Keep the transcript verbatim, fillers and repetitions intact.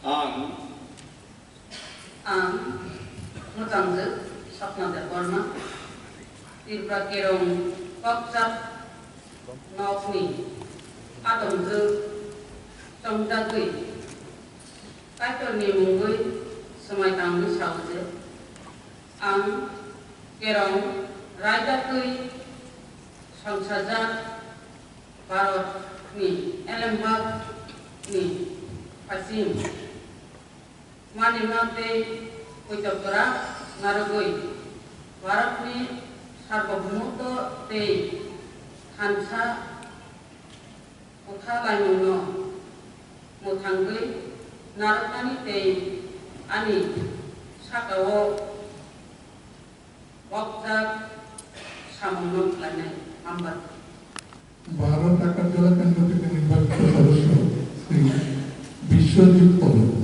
Ang Ang mwchangjwk Swapna Debbarma, Tripura Kerong Kokchap nokni atomjwk chongjagwi Kaitorni mungwi swmai tangwi sao je, ang Kerong raida twi songsajak Bharatni elembakni phaising manima tei poito kwrak narwgwi Bharatni sarbohumotw tei thansa kwthalaimungno mwthangwi narwknani tei ani sakao bokjak samungno khlainai. Hambai. Bharat আকারজলা কেন্দ্র থেকে নির্বাচিত সদস্য শ্রী বিশ্বজিৎ পদক।